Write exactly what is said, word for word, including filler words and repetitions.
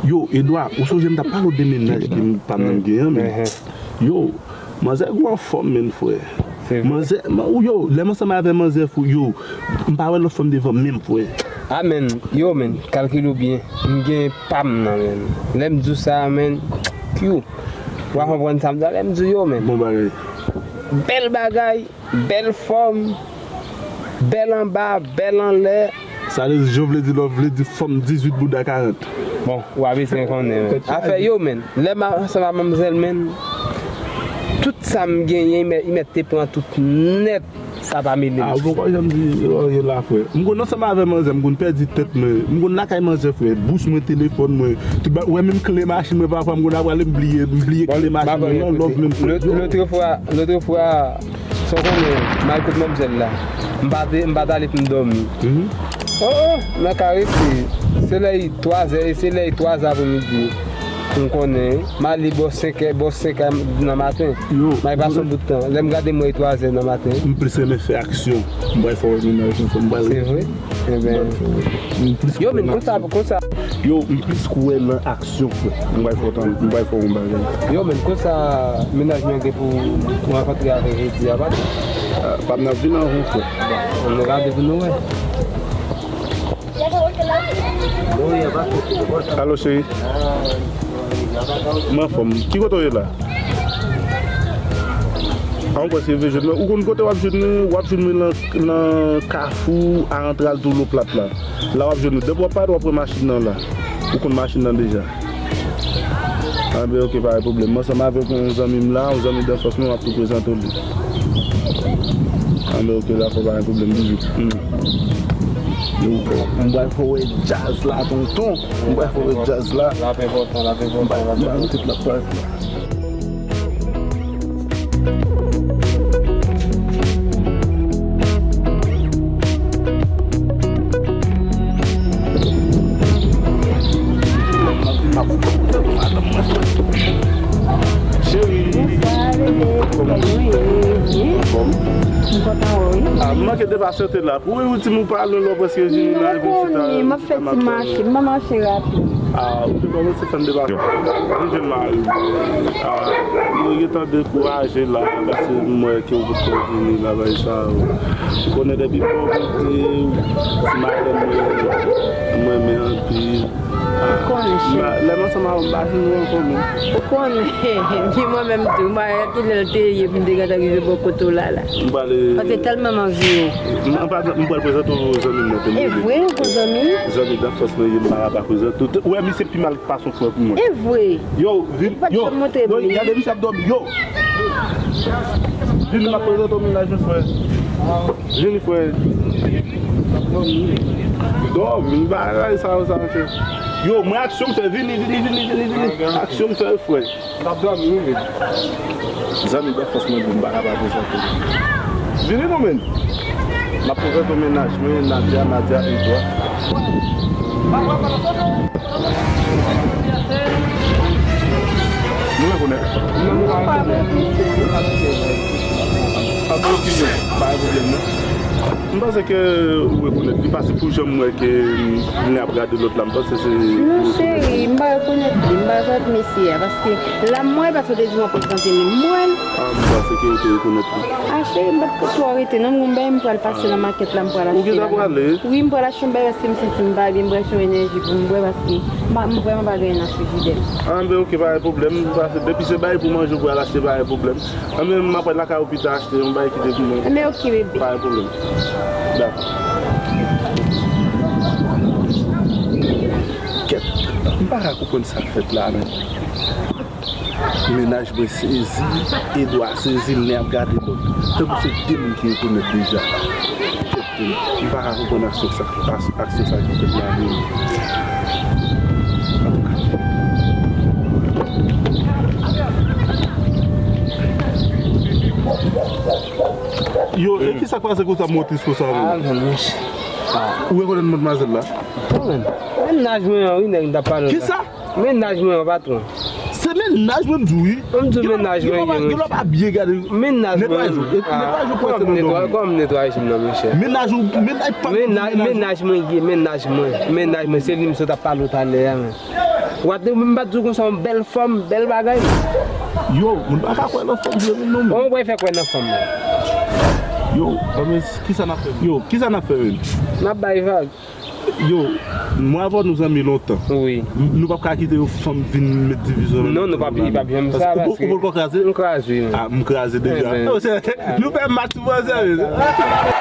Yo, Edwa, ou sonje m t ap pale w de mennaj ki m pa menm gen an, men. Yo, manzè gwo anfòm, menn, frè. Manzè, man, ou, yo, lè m ansanm avè manzè, frè, yo, m pa wè lòt fanm devan menm, frè. A, menn, yo, menn, kalkile w byen. M gen pa m nan, menn. Lè m di w sa, menn, kyou. W a konprann sa m di w, lè m di w yo, menn. Bon bagay. Bèl bagay. Bèl fòm, bèl anba, bèl anlè. Sa vle di, jan w vle di love vle di fanm dizuit bouda karant. Bon, w a bezwen konnen, men. Afè yo, men. Lè m ansanm ak manmzèl, men, tout sa m genyen, li mèt, li mèt te pran tout nèt, sa pa mele m. A, ou poko janm di, yo, yo la, frè. M konn ansanm avè manzè, m konn pèdi tèt mwen. M konn lakay manzè, frè. Bous mwen, telefòn mwen. Tout ba-, ou wè menm kle machin mwen, pafwa, m konn ap prale, m bliye, m bliye kle machin mwen. Non, love menm, frè. Lòt, lòt fwa, lòt fwa, Sa w konnen, m al kot manmzèl la. M pa te, m pa t ale pou m dòmi. Oh, nan ka rete. Se lè li twazè, se lè li twazè apremidi. M konnen, m ale bò senkè, bò senkè nan maten. M al pase yon bout tan. Lè m gade m wè li twazè nan maten. M plis renmen fè aksyon. M pral fè w wè mennaj mwen, m pral. Se vre? Enben. Yo, men konsa, konsa. Yo, m plis kwè nan aksyon, frè. M pral fè w tann, m pral fè w yon bagay. Yo, men konsa, mennaj mwen gen pou, pou rankontre avè jodi a, pa di? Ah, pa m nan vin anvan, frè. Bon, nou gade pou nou wè. Alo, cheri. M anfòm. Ki kote w ye la? A, m kwè se rive jwenn mwen. Ou konn kote w ap jwenn mwen? W ap jwenn mwen nan, nan kafou a antral Toulo Plat la. La w ap jwenn mwen. Depi w ap parèt, w ap wè machin nan la. Ou konn machin nan deja. Anben, oke, pa gen pwoblèm. Mwen ansanm avèk yon zanmi m la, yon zanmi danfans mwen, w ap tou prezante w li. Anben, oke, dakò, pa gen pwoblèm, bizou. Hmm. Yo, m pral fè w wè djaz la, tonton. M pral fè w wè djaz la. L ap enpòtan, l ap enpòtan, l ap enpòtan. M pral mete l ap parèt la. Cheri. Bonswa, bebe. Kòman w ye? Anfòm? M kontan wè w, wi. Ah, m manke depase w te la. Wi, ou di m ou pa lwen, lè w prèske vini la, epi se ta. M ap fè ti mache, m ap mache rapid. Ah, ou te kòmanse fè m depase. Vin jwenn mari w. Ah, m te gentan dekouraje la, paske m wè ke ou potko vini la, bagay sa yo. Ou konnen depi m wè w pote, ti madanm mwen, m renmen anpil. Ou konnen, cheri. Lè m ansanm avè w, m pa jwenn ou ankò, menm. Ou konnen, ni mwen menm tou, m pa wè ki lè l te ye pou m te gentan rive bò kote w la, la. M prale. Paske tèlman m anvi w. M, m pa, m pral prezante w zanmi m nan, te. E vre, ou gon zanmi? Zanmi danfans mwen ye, m pa ka pa prezante w. Ou wè, misye pi mal pase yon frè pou mwen. E vre. Yo, vin, yo, yo, gade misye ap dòmi, yo. Vin, m ap prezante w mennaj mwen, frè. Vini, frè. Dòmi, bagay sa yo, sa, monchè. Yo, mwen aksyon m fè, vini, vini, vini, vini, vini. Aksyon m fè, frè. N ap dòmi, wi, men. Zanmi danfans mwen, bon, m pa ka pa prezante w. Vini non, men. M ap prezante w mennaj mwen, Nadia, Nadia, Edouard. Nou rekonèt. Nou pa rekonèt. Anben, oke, pa gen pwoblèm, non. M panse ke ou rekonèt li, paske pou jan m wè ke li ap gade lòt la, m panse se. Non, cheri, m pa rekonèt li, m pa rekonèt mesye a, paske la m wè, paske w te di w ap prezante li, m wè l. Ah, m panse ke ou te rekonèt li. Ah, cheri, m pa t ko twò rete, non, m gon bagay m pral pase nan makèt la, m pral achte la. Ou gentan prale? Wi, m pral achte yon bagay, paske m santi m pa byen, m pral achte yon enèji pou m bwè, paske m pa, m vrèman pa gen anyen nan frijidè m. Anben, oke, pa gen pwoblèm, paske depi se bagay pou manje ou pral achte, pa gen pwoblèm. Anben, m ap pral lakay ou pita achte yon bagay kite pou mwen. Anben, oke, bebe. Pa gen pwoblèm. Dakò. Kèt, m pa ka konprann sa k fèt la, men. Mennaj mwen sezi, Edouard sezi, l nen ap gade lòt. Tankou se de moun ki rekonèt deja. Kèt, men, m pa ka konprann aksyon sa, aksyon sa ki fèt la, men. Antouka. Yo, e kisa k pase konsa, motris konsa, menm? Ah, non, monchè. Ah. Ou rekonèt madmwazèl la? Mennaj mwen an, wi, nèg m t ap pale w la. Kisa? Mennaj mwen an, patwon. Se mennaj mwen, m di w, wi. M di w mennaj mwen, wi. Gen lè w pa byen gade. Mennaj mwen. Netwaje w. Netwaje w, kòman m netwaje m nan, monchè? Mennaj ou, mennaj pa. Mennaj mwen ye, mennaj mwen. Mennaj mwen, se li m sot ap pale w talè a, men. Ou pa t, m pa t di w konsa, yon bèl fanm, bèl bagay. Yo, moun pa ka kwè nan fanm vre menm non. Kòman w pral fè kwè nan fanm nan? Yo, anben, kisa n ap fè? Yo, kisa n ap fè menm? N ap bay vag. Yo, mwen avè w nou zanmi lontan. Wi. Nou p ap ka kite yon fanm vin met divizyon nan. Non, nou p ap, li p ap janm sa, Ou poko kraze? M kraze, wi. Ah, m kraze deja. Nou fè match pou ansanm.